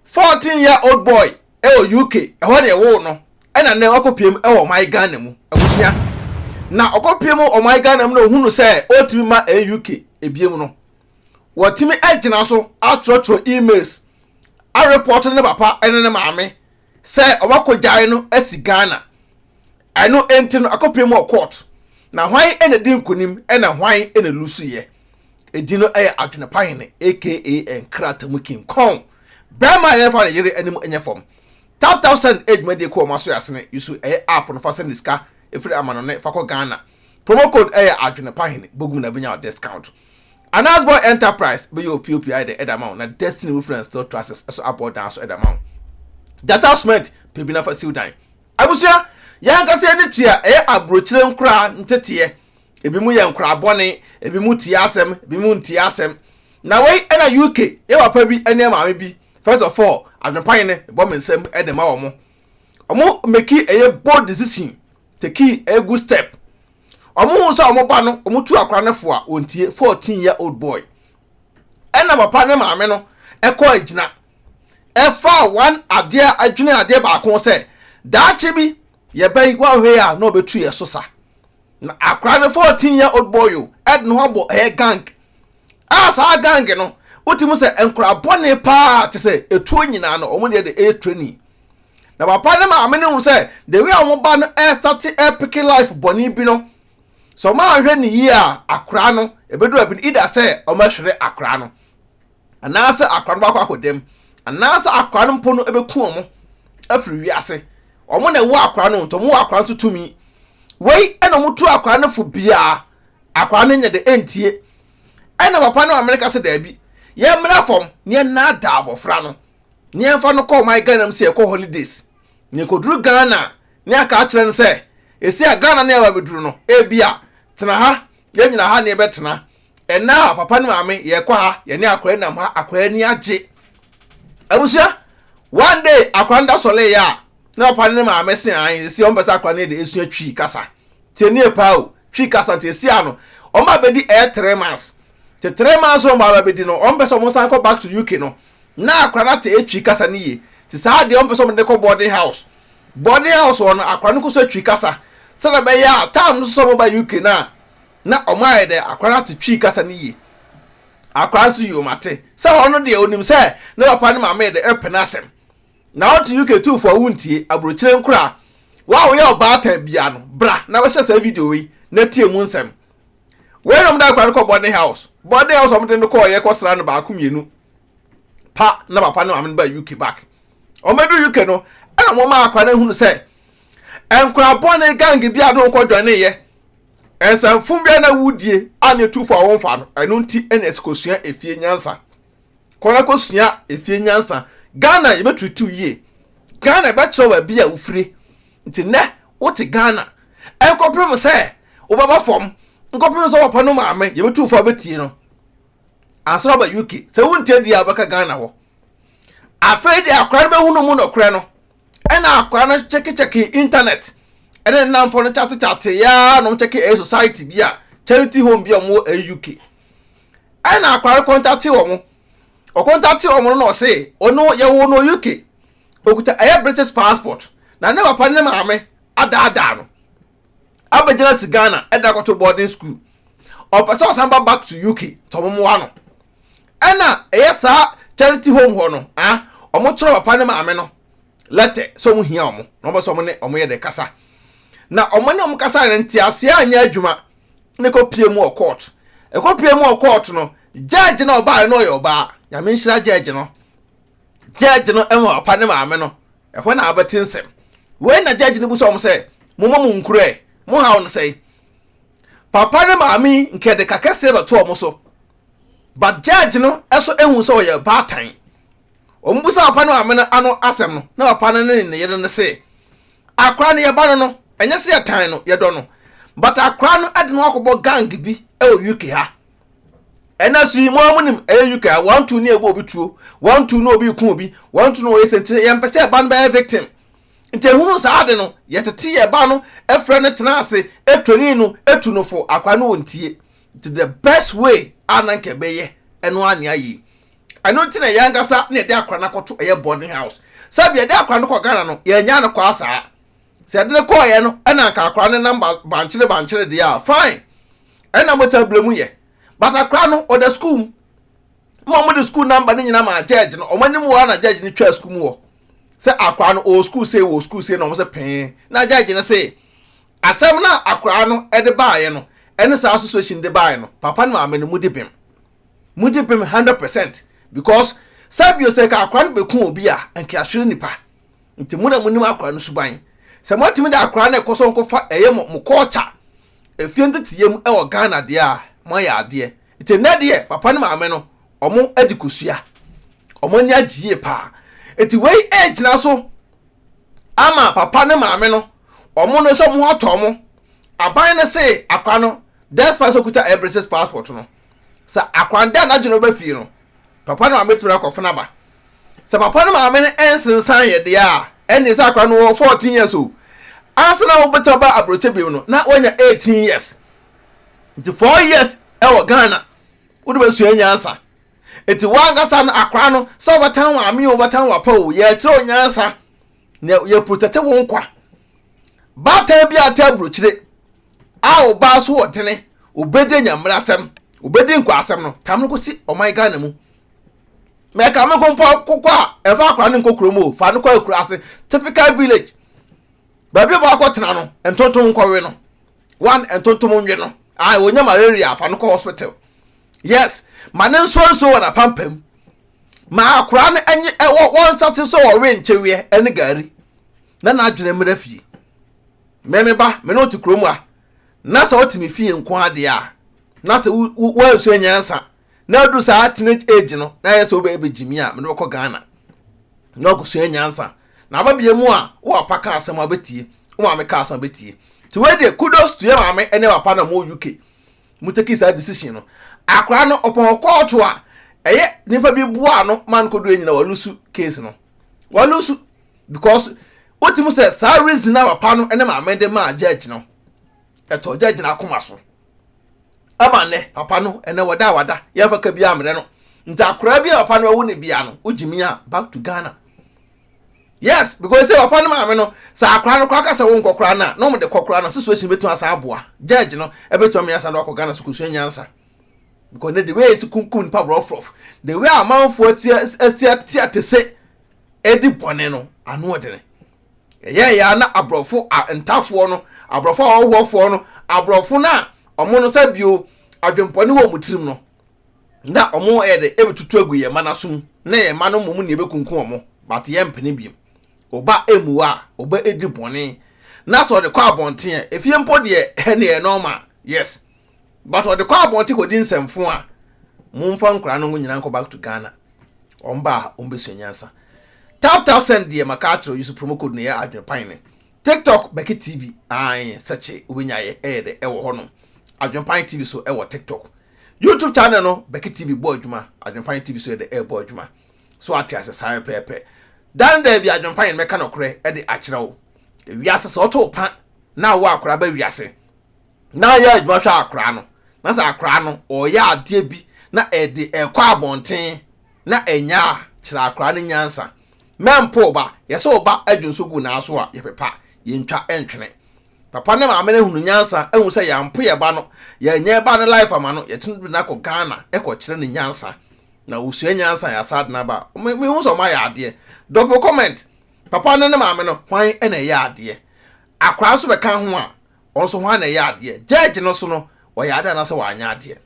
14 year old boy ɛwɔ UK ɛhɔ deɛ ɛwɔ no, ɛna nnɛ wakɔpiem ɛwɔ ɔman Ghana mu. Abusua, na ɔkɔpiem ɔman Ghana mu na ohunu sɛ ɔtumi ma ɛyɛ UK ebiem no, wɔtumi agyina so atwerɛtwerɛ emails areport ne papa ɛne ne maame sɛ ɔmakɔgyae no asi Ghana. Ɛno nti no akɔpiem wɔ court, na hwan ɛna di nkonim ɛna hwan ɛna lose yɛ? Edi no ɛyɛ Adwenepahene, aka Nkratamu King Kong, bɛrima a yɛfa ne yere anim nyɛ fam. Tap Tap Send edwumadie kɔ ɔmo aso yasene yusu ɛyɛ app no fa send sika efiri amanɔne fa kɔ Ghana. Promo code ɛyɛ Adwenepahene, bogum na benya discount. Anasboy Enterprise bɛyɛ opiopio ayɛ de ɛda ma wo, na Destiny Reference Steel Trusses ɛso abɔ dan so ɛda ma wo. Data cement pɛ bi nafa siw dan. Abusua, yɛn ankasa yɛn tua ɛyɛ aburokyire nkoraa nteteɛ. Ebi mu yɛ nkoraa bɔne, ebi mu tie asɛm, ebi mu ntie asɛm. Na wei ɛna UK yɛ papa bi ɛne maame bi. First of all, Adwenepahene bɔ me nsam ɛde ma wɔn. Wɔn make ɛyɛ bold decision, take ɛyɛ good step. Wɔn ho sɛ wɔn ba no, wɔn tu akora ne fo a wɔntie. 14 year old boy, ɛna papa ne maame no ɛkɔ agyina ɛfa one adeɛ, adwene adeɛ baako sɛ daakye bi yɛbɛn wɔahwɛ a na ɔbɛtu yɛ so sa. Na akora no, 14 year old boy o, ɛde ne ho abɔ ɛyɛ gang a saa gang no wotumi sɛ nkora bɔne paa kyɛ sɛ etuo nyinaa no, wɔn deɛ de ɛyɛ training. Na papa ne maame no hu sɛ the way a wɔn ba no ɛstart ɛpick life bɔne bi no, sɛ wɔn ahwɛ ne yie a, akora no ebedu abi no, ida sɛ wɔn ahwere akora no, anaasɛ akora no bakɔ akɔ dɛm, anaasɛ akora no mpo no ebeku wɔn afiri wiase. Wɔn na ɛwɔ akora no nti wɔn wɔ akora no so tumi. Wei ɛna wɔn tu akora no fo biara, akora no nyɛ de ɛntie. Ɛna papa no maame no ka sɛ daabi, yɛn mmra fam ne yɛn naadaa abɔfra no ne yɛn fa no kɔ ɔman Ghana mu sɛ yɛkɔ holidays. Ne yɛkɔduru Ghana ne aka akyerɛ no sɛ esi a Ghana ne yɛba bɛduru no, ebi a tena ha, yɛn nyina ha ne yɛbɛtena. Ɛna a papa ne maame yɛkɔ ha, yɛne akora nam ha, akora ani agye. Abusua, one day akora no da sɔle yɛ a, na papa ne maame se an esi wɔn pɛ sɛ akora no de esua Twi kasa. Tie nie paa o, Twi kasa. Nti esi ano wɔn abɛdi ɛyɛ 3 months te 3 months wɔn abɛdi no, wɔn pɛ sɛ wɔn san kɔ back to UK no na akora no ate etwi kasa no yie. Te saa deɛ, wɔn pɛ sɛ wɔn de kɔ boarding house. Boarding house wɔ no, akora no kɔ so twi kasa sɛdeɛ ɛbɛyɛ a time no so sɛ wɔn ba UK na wɔn ayɛ dɛ akora no ate Twi kasa no yie. Akora nso yi wɔn ate sɛ ɔno deɛ onim sɛ ne papa ne maame yɛ de ɛpɛ n'asɛm na ɔte UK tu fo awu. Ntie, aburokyire nkora wa a wɔyɛ ɔbaatan bia no, bra na wɔhyɛ saa video yi na tie mu nsɛm. Wei na wɔn de akora no kɔ boarding house. Boarding house wɔn de no kɔɔ yɛ kɔsra no baako mmienu pa na papa ne maame no ba UK back. Wɔn bɛdu UK no, ɛna wɔn maa akora no ehunu sɛ nkora bɔne gang bi a de wɔn kɔ dwane yɛ nsɛmfo bi a na wudie a ne tu fo a wɔn fa no. Ɛno nti ɛna ɛsɛ kosua efie nyansa kɔnɔ, kosua efie nyansa. Ghana yɛbɛtutu yie, Ghana yɛbɛkyerɛ baabi a wofiri. Nti nnɛ wote Ghana, ɛnkɔpem sɛ wobɛba fam, nkɔpem sɛ wɔpa no maame yɛbɛtu fo a wobɛtie no ansa na ɔba UK. Sɛ wontie deɛ a, wobɛka Ghana hɔ. Afei deɛ akora no bɛhunu mu nɔkorɛ no, ɛna akora no kyɛkekyɛke internet ɛne nnamfo no kyatekyate yaa na ɔmo kyɛke ɛyɛ society bi a charity home bi a ɔmo wɔ ɛyɛ UK. Ɛna akora no contact wɔn. Ɔcontact wɔn no na ɔse ɔno yɛwɔ no UK, okuta ɛyɛ British passport, na ne papa ne maame adaadaa no abɛgyina si Ghana ɛda akɔto boarding school. Ɔpɛ sɛ ɔsan ba back to UK tɛ ɔmo mmoa no. Ɛna ɛyɛ saa charity home hɔ no, ah, ɔmo kyerɛ papa ne maame no letter sɛ ɔmo hia ɔmo na ɔmo sɛ ɔmo ne ɔmo yɛ de kasa, na ɔmo ne ɔmo kasa no nteaseɛ anyɛ adwuma ne kɔ pie mu wɔ court. Ɛkɔ pie mu wɔ court no, judge na ɔbaa no ɔyɛ ɔbaa. Nyame nhyira judge no. Judge no ɛma papa ne maame no ɛhɔ na abɛte nsɛm wei na judge no bu sɛ ɔmo sɛ mo mo nkurɛ mo haw no sɛe. Papa ne maame nkɛde kakɛseɛ bɛto ɔmo so, but judge no ɛso ehu sɛ ɔyɛ baatan. Wɔn busa papa ne maame no ano asɛm no, na papa no ne ne yere no se akora no yɛba no, ɛnyɛ sɛ yɛtan no, yɛdɔ no, but akora no ɛde no akɔbɔ gang bi ɛwɔ UK ha. Ɛna so yi mo a mo nim ɛyɛ UK a, one two ne ɛbɔ obi tuo, one two ne obi kun obi, one two ne ɔyɛ sɛ. Nti yɛn mpɛ sɛ ɛba no bɛyɛ victim. Nti ehunu saa de no, yɛtete yɛ ba no, ɛfrɛ no tena ase, etraining no, etu no fo. Akora no wɔn tie. Nti the best way a na nka ɛbɛyɛ ɛno anea yi. Ɛno nti na yɛn ankasa na yɛde akora no akɔto ɛyɛ boarding house. Sɛbi yɛde akora no kɔ Ghana no, yɛnnya no kɔ asaa. Sɛ yɛde no kɔɔyɛ no, ɛna anka akora no nam bankyere bankyere deɛ a, fine. Ɛna mo tabile mu yɛ. But akora no, ɔda school mu. Ma wɔn de school number no nyinaa maa judge no. Wɔn anim wɔ na judge no twaa school mu hɔ. Sɛ akora no, ɔwɔ school sei, wɔ school sei, na wɔn sɛ pɛn. Na judge no se, asɛm no a akora no de baeɛ no, ɛne saa association de baeɛ no, papa no maame no mu de bem. Mu de bem 100% because sɛbio sɛ ka akora no bɛku obi a, nka ahwere nipa. Nti mo na monim akora no suban. Sɛ moatumi de akora no ɛkɔ so nkɔfa ɛyɛ mo mo culture efie nteteyɛ mu ɛwɔ Ghana deɛ a, moayɛ adeɛ. Nti nnɛ deɛ papa ne maame no ɔmo adi kosua. Ɔmo ani agye yie paa. Nti wei ɛgyina so ama papa ne maame no ɔmo no sɛ ɔmo ho atɔ ɔmo. Aban no se akora no despite sɛ okuta ɛyɛ British passport no, sɛ akora no dɛ anadwo no bɛba fie no, papa ne maame tumi akɔfa no aba. Sɛ papa ne maame no nsensan yɛ deɛ a, ɛnneɛ sɛ akora no wɔ 14 years o, ansa na wobɛtumi aba aburokye bio no, na wanya 18 years. Nti 4 years ɛwɔ Ghana, wode bɛsua nyansa. Nti wankasa no akora no, sɛ wobɛtan maame o, wobɛtan wapa o, yɛkyerɛ wo nyansa na yɛ protect wo nkwa. Baatan bi a te aburokyire a ɔbaa so wɔ dene, obɛdi anyammerɛ asɛm, obɛdi nkwa asɛm no, tam no kɔsi ɔman Ghana mu. Mɛka me nko kokɔ a, ɛmfa akora no nkɔ kurom o, fa no kɔ akura ase, typical village. Baabi a ɔbɛkɔ tena no, ntontom nkɔwe no. One, ntontom nwe no. Ah, onya malaria, fa no kɔ hospital. Yes, ma ne nso nso wɔ n'apampam. Ma akora no enye ɛwɔ wɔn nsa te sɛ ɔwe nkyeweɛ ɛne gari. Na n'adwene mmerɛ fie. Me me ba, me ne ɔte kurom a, na sɛ ɔte me fie nko adeɛ a, na sɛ woansua nyansa, na adu saa teenage age no, na ayɛ sɛ wobɛyɛ bɛgyimi a, mede bɛkɔ Ghana. Na ɔkɔsua nyansa. Na aba bie mu a, wo papa ka asɛm a wobɛtie, wo maame ka asɛm a wobɛtie. Nti wei deɛ, kudos to yɛ maame ne papa na mo UK. Mo take saa decision no. Akora no, ɔpɔn kɔɔto a, ɛyɛ nipa bi boa no ma no kɔdu anyina walusu case no. Walusu because wotumi sɛ saa reason a papa no ne maame de maa judge no, ɛtɔ judge no akoma so. Ama nnɛ papa no ɛnɛ wɔda a wada yɛmfa ka bi ammerɛ no. Nti akora bi a papa no awo ne bia no, wogyimi a back to Ghana. Yes, because sɛ papa no maame no sɛ akora no koraa ka sɛ wonkɔ koraa no a, na wɔde kɔ koraa no situation bɛtumi asan aboa. Judge no ɛbɛtumi ama asan de wakɔ Ghana so kɔsua nyansa. Because ne the way esi kunkum nipa rɔfrɔf, the way amanfoɔ atia atia te sɛ ɛdi bɔne no ano ɔdene. Ɛyɛ ya na aborɔfo ntafoɔ no, aborɔfo ahɔhoɔfoɔ no, aborɔfo no a ɔmo no sɛ bio adwempɔne wɔ ɔmo tirim no, na ɔmo yɛ de ebetutu agu yɛn mma n'asom na yɛn mma no mmom na ebekunkum ɔmo, but yɛn mpene biem. Ɔba emu a ɔba edi bɔne na sɛ ɔde kɔ abɔnten a, efie mpo deɛ ɛne yɛ normal, yes, but ɔde kɔ abɔnten kɔdi nsɛmfo a, momfa nkwadaa no nyinaa nkɔ back to Ghana. Wɔn ba a wɔn bɛsua nyansa. Tap tap send deɛ maka akyerɛ use promo code no yɛ adwene pan ne. TikTok Becky TV ae sɛkye wobɛnya yɛ ɛyɛ dɛ ɛwɔ hɔnom. Adwene TV so ɛwɔ TikTok. YouTube channel no Becky TV bɔ adwuma, Adwene TV so yɛ dɛ ɛbɔ adwuma. So ate ase saa pɛpɛ. Dan da bi adwene pan mɛka nɔkorɛ ɛde akyerɛ wo. Wiase sɛ ɔto pa na wo akora ba wiase. Na yɛ adwuma hwɛ akora no. Na sɛ akora no ɔyɛ adeɛ bi na ɛde ɛkɔ abɔnten na ɛnya a kyerɛ akora no nyansa. Mɛmpo ɔba, yɛsɛ ɔba adwonso gu n'aso a yɛpepa, yɛntwa ɛntwene. Papa ne maame no hunu nyansa, ehu sɛ yɛampo yɛ ba no, yɛnyɛ ba no life ama no, yɛtene bi no akɔ Ghana ɛkɔ kyerɛ no nyansa. Na osua nyansa yɛ asa adena ba. Mehu sɛ ɔma yɛ adeɛ. Drop comment. Papa no ne maame no, hwan na ɛyɛ adeɛ? Akora nso bɛka ho a, ɔno nso hwan na ɛyɛ adeɛ? Judge no so no, ɔyɛ adeɛ anaasɛ wanyɛ adeɛ?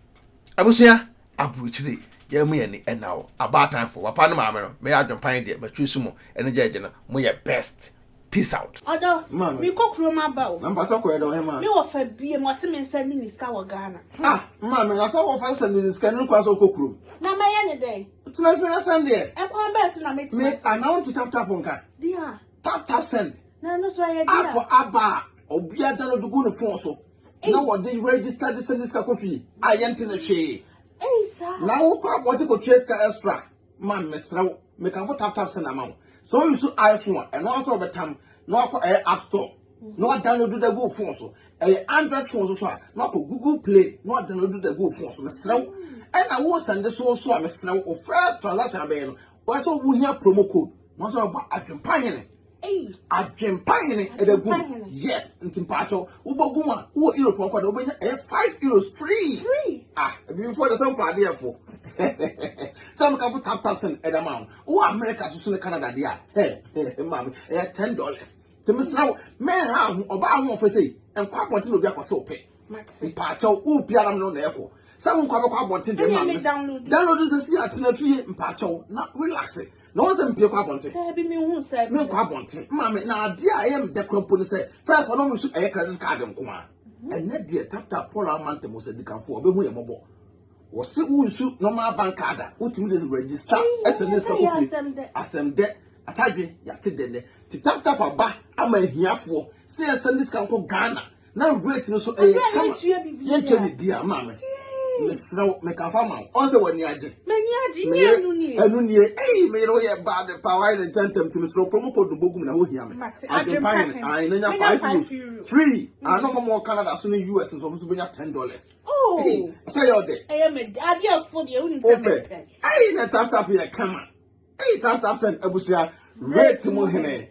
Abusua, aburokyire, yɛn mu yɛn ni ɛna o. Abaatanfo, papa ne maame no, mɛyɛ adwempan deɛ, mɛtwi so mu, ɛne judge no, mo yɛ best. Peace out. Ɔdɔ, mekɔ kurom aba o. Na mpatɔ kɔ ɛdɔ hema. Me wɔ fa bie mu ɔse me nsa ni ne sika wɔ Ghana. Ah, maame, na sɛ wɔfa sɛ ne sika no kwan sɛ wokɔ kurom. Na mɛyɛ ne dɛn? Tena fie na sɛn deɛ. Ɛkwan bɛɛ so na metena. Me ana wonte tap tap nka. Dia. Tap tap send. Na ɛno so ɛyɛ dia. App aba a obiara download gu ne phone so. Na wɔde register de send sika kɔ fie a yɛnte ne hwee. Ei saa. Na wokɔ abɔnten kɔtua sika extra. Ma mesrɛ wo, mekamfo tap tap send ama wo. Sɛ wo use iPhone a, ɛno ara sɛ wɔbɛtam na wakɔ ɛyɛ app store na wadownload da gu phone so. Ɛyɛ Android phone so so a, na wakɔ Google Play na wadownload da gu phone so. Mesrɛ wo. Ɛna wo sɛnde so nso a mesrɛ wo, wo first transaction abɛyɛ no, wɔyɛ sɛ wohia promo code. Na wɔsɛ wɔbɔ adwempa hene. Adwempa hene ɛda gu mu. Yes, nti mpaakyɛw, wobɔ gu mu a, wowɔ Europe nkɔ de wobɛnya ɛyɛ €5 free. Free. Ah, ebibifoɔ de sɛ mpa adeɛ fo. Sɛ meka fo tap tap send ɛda ma wo. Wowɔ America so so ne Canada deɛ a, hɛ, maame, ɛyɛ $10. Nti mesrɛ wo, mɛnha ho, ɔbaa ho ɔfɛ sei, nkɔ abɔnten na obi akɔ sɛ wopɛ. Mpaakyɛw, wo biara no na ɛkɔ. Sɛ wo nkɔ abɛkɔ abɔnten deɛ maame. Download sɛ si atena fie mpaakyɛw na relax. Na wɔn sɛ mpie kɔ abɔnten. Menkɔ abɔnten. Maame, na adeɛ a ɛyɛ me dɛ kora mpo ne sɛ, first ɔno nso ɛyɛ credit card nko a. Ɛnɛ deɛ tap tap Paul Amante mo sɛ dikanfoɔ ɔbɛhu yɛ mmɔbɔ. Wɔse wo nsu normal bank card a wotumi de register ɛsɛ ne sika kɔ fie. Asɛm dɛ atadwe yɛate dɛ nɛ. Ti tap tap aba ama ahiafoɔ sɛ yɛsɛ ne sika nkɔ Ghana na rate no so ɛyɛ kama. Yɛntua biribiara maame. Mesrɛ wo mekafa ma wo. Ɔn sɛ w'ani agye. M'ani agye nyɛ ɛnu nie. Ɛnu nie. Ei me yere woyɛ bad paa wayɛ ne ntɛntɛm nti mesrɛ wo promo code no bɔ gu mu na ho hia me. Adwempa hene. Ae na nya €5 free. Ano mɔmɔ wɔ Canada so ne US nso ɔmo nso bɛnya $10. Oh. Sɛ yɛ ɔdɛ. Ɛyɛ me dɛ. Adeɛ fo deɛ wonim sɛ mepɛ. Ei na tap tap yɛ kama. Ei tap tap send abusua rate mu hene.